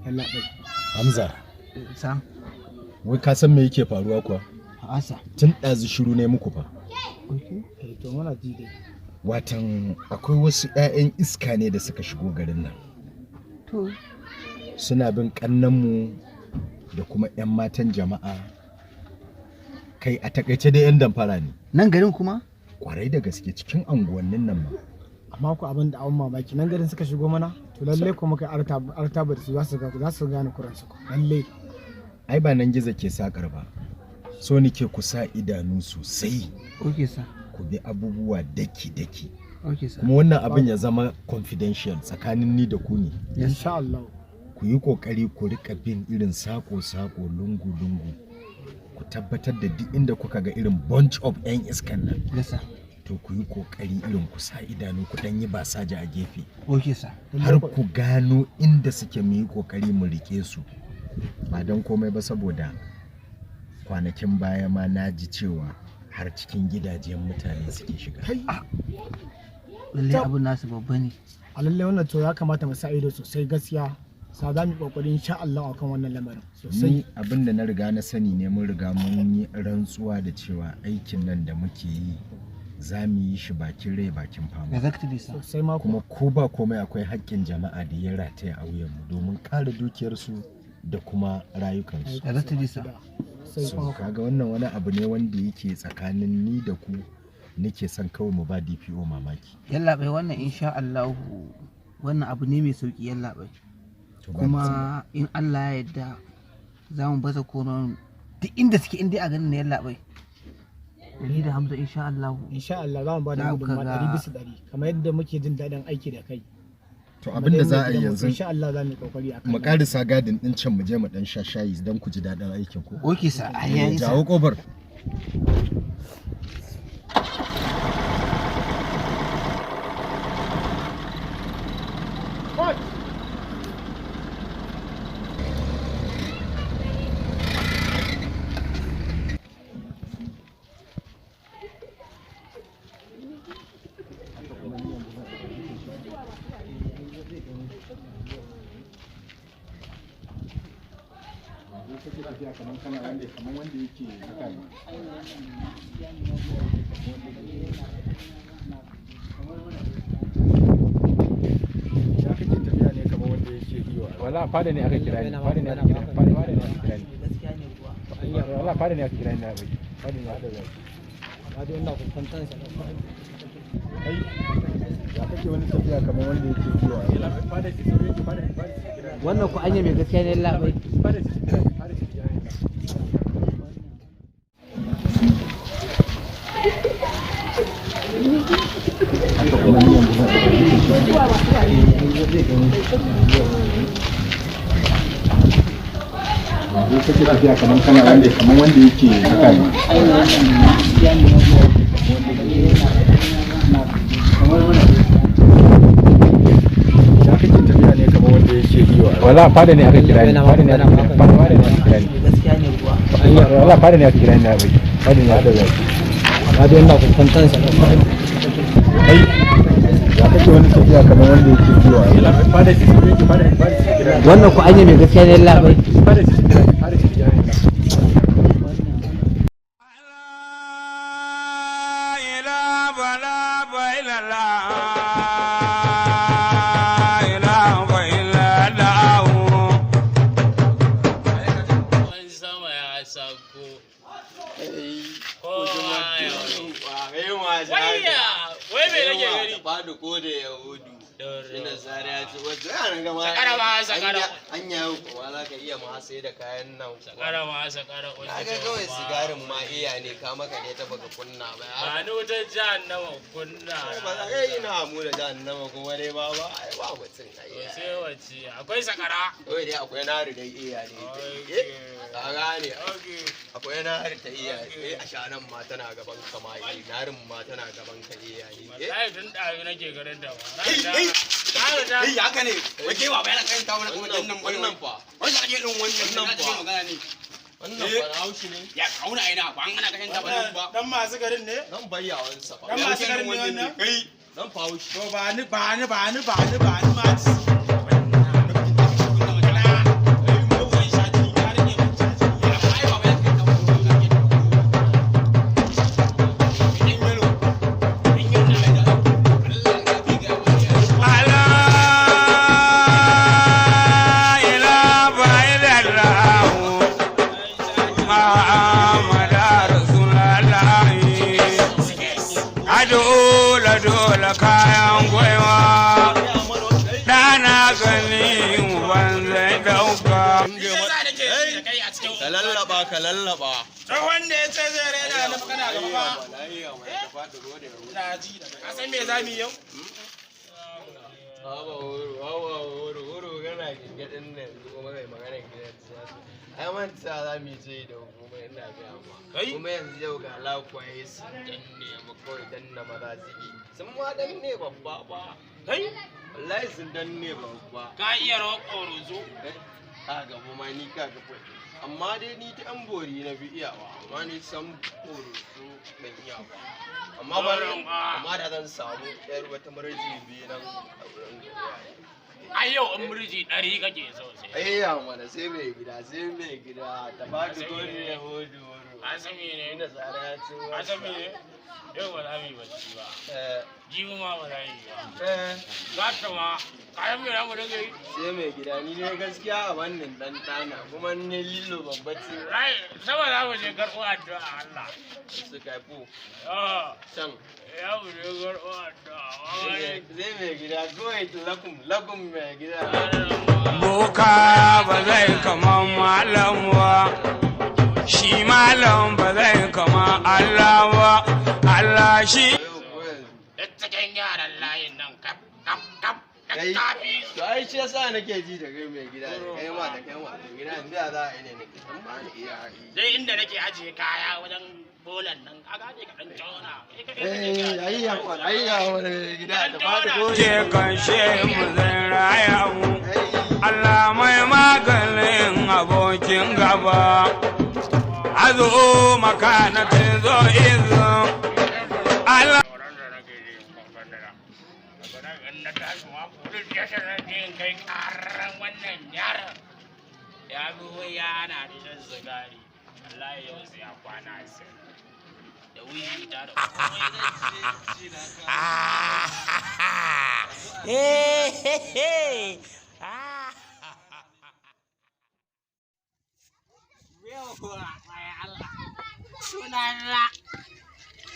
Yallaɓai. Hamza, Sa. Wai ka san me yake faruwa kuwa? Asa. Tun ɗazu shiru ne muku fa. Okay. Eh, to muna ji dai. Watan akwai wasu 'ya'yan iska ne da suka shigo garin nan. To. Suna bin ƙannenmu da kuma 'yan matan jama'a. Kai, a takaice dai 'yan damfara ne. Nan garin kuma? Kwarai da gaske, cikin anguwannin nan ma. Amma ku abin da abin mamaki, nan garin suka shigo mana? To lalle ko muka artaba da su, za su gane kuran su lalle. Ai ba nan gizo ke sakar ba. So nike ku sa idanu sosai. Okay, sir. Ku bi abubuwa daki-daki. Okay, sir. Kuma wannan abin ya zama confidential, tsakanin ni da ku ne. Yes. Insha Allah. Ku yi kokari ku rika bin irin sako-sako, lungu-lungu, ku tabbatar da duk inda kuka ga irin bunch of 'yan iskan nan, Yes, sir. to ku yi kokari irin ku sa idanu, ku dan yi basaja a gefe Okay, sir. har ku gano inda suke, mu yi kokari mu rike su. Ba don komai ba, saboda kwanakin baya ma na ji cewa har cikin gidajen mutane suke shiga. Lalle abin nasu babba ne. A lalle wannan, to ya kamata mu sa ido sosai gaskiya. Sa za mu yi kokari insha Allah akan wannan lamarin sosai. Ni abin da na riga na sani ne, mun riga mun yi rantsuwa da cewa aikin nan da muke yi, za mu yi shi bakin rai bakin fama. Exactly, sir. Sosai ma. Kuma ko ba komai, akwai haƙƙin jama'a da ya rataya a wuyanmu domin kare dukiyarsu da kuma rayukansu. Exactly, sir. Sai So kuma kaga wannan wani abu ne wanda yake tsakanin ni da ku. Nake son kawai mu ba DPO mamaki. Yallaɓai, wannan insha Allah wannan abu ne mai sauki, yallaɓai. To ba matsala. Kuma in Allah ya yarda za mu baza konon duk inda suke, inda a ganin na, yallaɓai. Da ni da Hamza, insha Allah. Insha Allah za mu ba da Za ka gudunmawa 100% kamar yadda muke jin daɗin aiki da kai. To abin da za a yi yanzu, insha Allah za mu yi kokari akan mu karisa gadin din can, mu je mu dan sha shayi don ku ji daɗin aikin ku. Okay, sir. Ai yayi, sir. Jawo kofar. Kamar wanda yake haka ne. Ya kake tafiya ne kamar wanda yake iyo? Wala fada ne aka kira ni, fada ne aka kira ni, fada ne aka kira ni. Gaskiya ne kuwa. Wala fada ne aka kira ni na bai. Fada ne aka kira ni. Amma dai ina kokwantan sa. Kai, ya kake wani tafiya kamar wanda yake iyo? Fada ce sauri yake, fada fada ce kira ni. Wannan ku anya mai gaskiya ne, yallaɓai. Fada ce kira ni, fada ce kira ni. Haka kuma ni yanzu zan ɗauki. Yanzu kake tafiya kamar kana wanda, kamar wanda yake haka ne. Ya kake tafiya ne kamar wanda yake iyo? Wala fada ne aka kira ni, fada ne aka kira ni, fada ne aka kira ni. Gaskiya ne kuwa. Wala fada ne aka kira ni na bai. Fada ne aka kira ni. Amma dai ina kokwantan sa. Kai, ya kake wani tafiya kamar wanda yake iyo? Fada ce sauri yake, fada fada ce kira ni. Wannan ku anya mai gaskiya ne, yallaɓai. Fada ce kira ni, fada ce kira ni. لا إله إلا الله، إله إلا الله. Ruwan sama ya sauko. Kowa ya Wayya! Wai me nake gani? Fadu ko da Yahudu. Ina sare ya ci wato yaran gama. Sakara ma, sakara. Anya yau kuma za ka iya ma sai da kayan nan. Sakara ma sakara. Na ga kawai sigarin ma iya ne ka maka ne ta baka kunna ba. Ba ni wutar jahannama kunna. Ba za ka yi na mu da jahannama kuma dai ba ba ai ba mutum ai. To sai wace akwai sakara. Kawai dai akwai nari dai iya ne. Okay. Ka gane. Okay. Akwai nari ta iya eh a shanan ma tana gaban ka ma eh narin ma tana gaban ka iya ne. Eh. Wallahi tun ɗazu nake ganin ta ba. Kai, Kai, Kai haka ne. Wai kai baba yana karanta mana kuma wannan wannan fa. Wai za ka je irin wannan Wannan wannan fa. magana ne. Wannan fa na haushi ne. Ya kauna aina ba an ana kashin ta ba. Dan masu garin ne? Nan bayyawansa fa. Dan masu garin ne wannan? Kai nan fa haushi. To ba ni, ba ni, ba ni, ba ni, ba ni ma. Ka lallaba, ka lallaba. Tsohon da ya ce zai rena ni kana gaba ba. Ina ji da ka san me za mu yi yau? Hawa horo, hawa horo, horo kana gingadin nan yanzu kuma kai magana gidan siyasa. Ai manta za mu yi ce da hukuma, ina gaya ma. Kuma yanzu yau ga lakwaye sun danne mu, kawai danna maza suke. Sun ma danne babba ba. Kai? Wallahi sun danne babba. Ka iya rawar ƙorozo? Ka gaba ma ni ka gaba. Amma dai ni ta yan bori na fi iyawa, amma ni san ƙorozo ban iya ba. Amma ba, amma da zan samu yar wata murji biyu nan a wurin gari. Ai yau in murji 100 kake so sai. Ai ya mana, sai mai gida, sai mai gida ta ba ki gori ya hodo horo. Ka san mene? Ina tsara ya ci. Ka san mene? Yau ba za mu yi bacci ba. Jibi ma ba za mu yi ba. Gata ma, kayan me za mu dinga yi? Sai mai gida, ni dai gaskiya a wannan dan dana kuma ni lilo babba ce. Rai, sama za mu je karɓo addu'a Allah. Su kaifo. Ah. Can. Ya mu je karɓo addu'a. Zai mai gida kawai, lakum lakum mai gida. Boka ba zai kama malam ba, shi malam ba zai kama Allah ba, Allah shi. Duk cikin yaran layin nan kaf kaf kaf. Kai, to ai shi yasa nake ji da kai mai gida, da kai ma, da kai ma mai gida, yanzu ya za a yi ne nake dan ba ni iya yi. Dai inda nake ajiye kaya wajen bolan nan, ka gane, ka dan tona. Eh, ai ya kwana, ai ya wani mai gida da ba da gori. Ce kan mu zai raya mu, Allah mai maganin abokin gaba. Azo makanatin zo izo. Allah. Na tashi ma police station zan je in kai karan wannan yaron. Ya bi wai ya ana da shan sigari. Wallahi yau sai ya kwana asir. Da wiwi ta da komai zan ce na Yawwa, mai Allah. Sunana.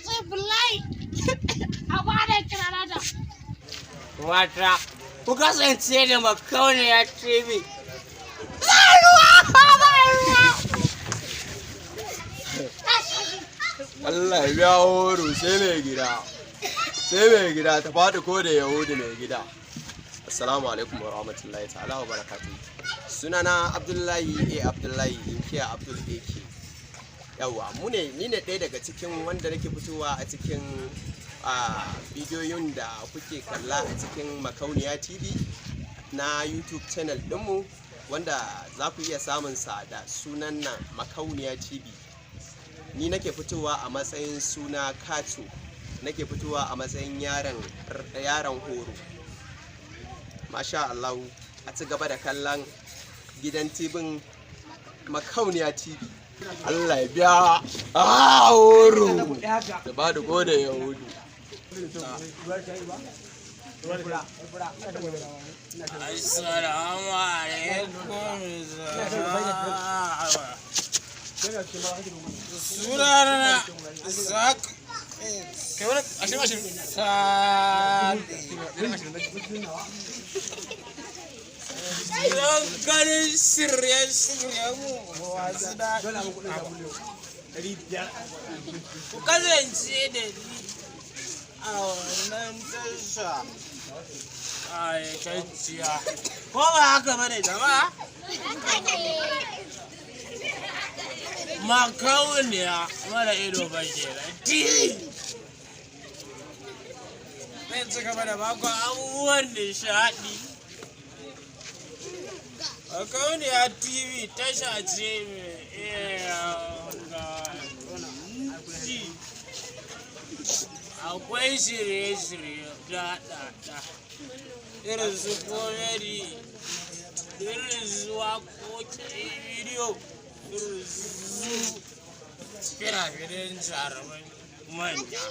Sai billahi. A bada kirana da. Wata, ku kasance da Makauniya TV. Ba ruwa, ba ruwa. Allah ya biya horo, sai mai gida. Sai mai gida ta faɗi ko da Yahudi mai gida. Assalamu alaikum wa rahmatullahi ta'ala wa barakatuh. Sunana Abdullahi A. Abdullahi, inkiya Abdul AK. Yawwa, mu ne, ni ne ɗaya daga cikin wanda nake fitowa a cikin bidiyoyin da kuke kalla a cikin Makauniya TV na YouTube channel ɗinmu, wanda za ku iya samun sa da sunan nan Makauniya TV. Ni nake fitowa a matsayin suna Kato, nake fitowa a matsayin yaron horo. Masha Allahu, a ci gaba da kallon gidan tibin Makauniya TV. Allah ya biya a horo da ba da gode Yahudu. Assalamu alaikum. Sunana Zak. Sani. Don ganin shirye-shiryen mu masu daɗi, ku kasance da ni a wannan tasha ƙayatacciya. Ko ba haka ba ne, jama'a? Makauniya mara ido ba kenan. Zai ci gaba da baku abubuwan nishaɗi. Makauniya TV tasha ce mai iya ji. Akwai shirye-shirye daɗaɗa irin su comedy, irin su waƙoƙi bidiyo, irin su fina-finan jarumai manya.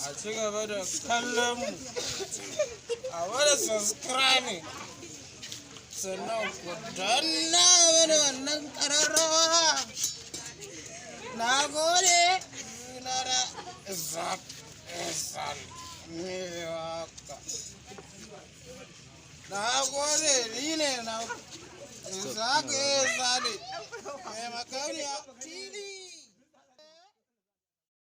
A ci gaba da kallon mu, a wani subscribing, sannan ku danna mana wannan ƙararrawa. Na gode. Sunana Isaac Isaac mai waka. Na gode, ni ne na. Sake Sale. Mai Makauniya TV.